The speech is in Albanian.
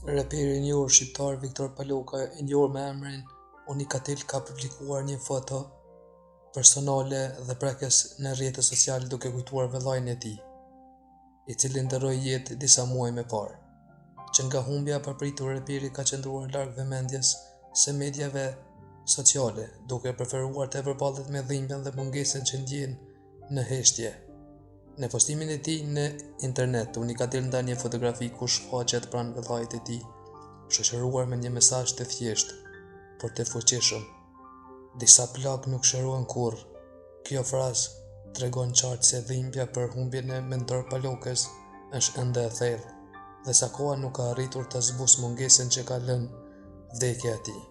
Reperi i njohur shqiptar Viktor Paloka, i njohur me emrin Unikatil, ka publikuar një foto personale dhe prekëse në rrjetet sociale duke kujtuar vëllain e tij, i cili ndërroi jetë disa muaj më parë. Që nga humbja e papritur, reperi ka qëndruar larg vëmendjes së mediave sociale, duke preferuar të përballet me dhimbjen dhe mungesën që ndjen në heshtje. Në postimin e tij në internet, Unikatil ndan një fotografi ku shfaqet pranë vëllait të tij, shoqëruar me një mesazh të thjeshtë, por të fuqishëm. Disa plagë nuk shërohen kurrë. Kjo frazë tregon qartë se dhimbja për humbjen e Mentor Palokës është ende e thellë, dhe sa koha nuk ka arritur të zbusë mungesën që ka lënë vdekja e tij.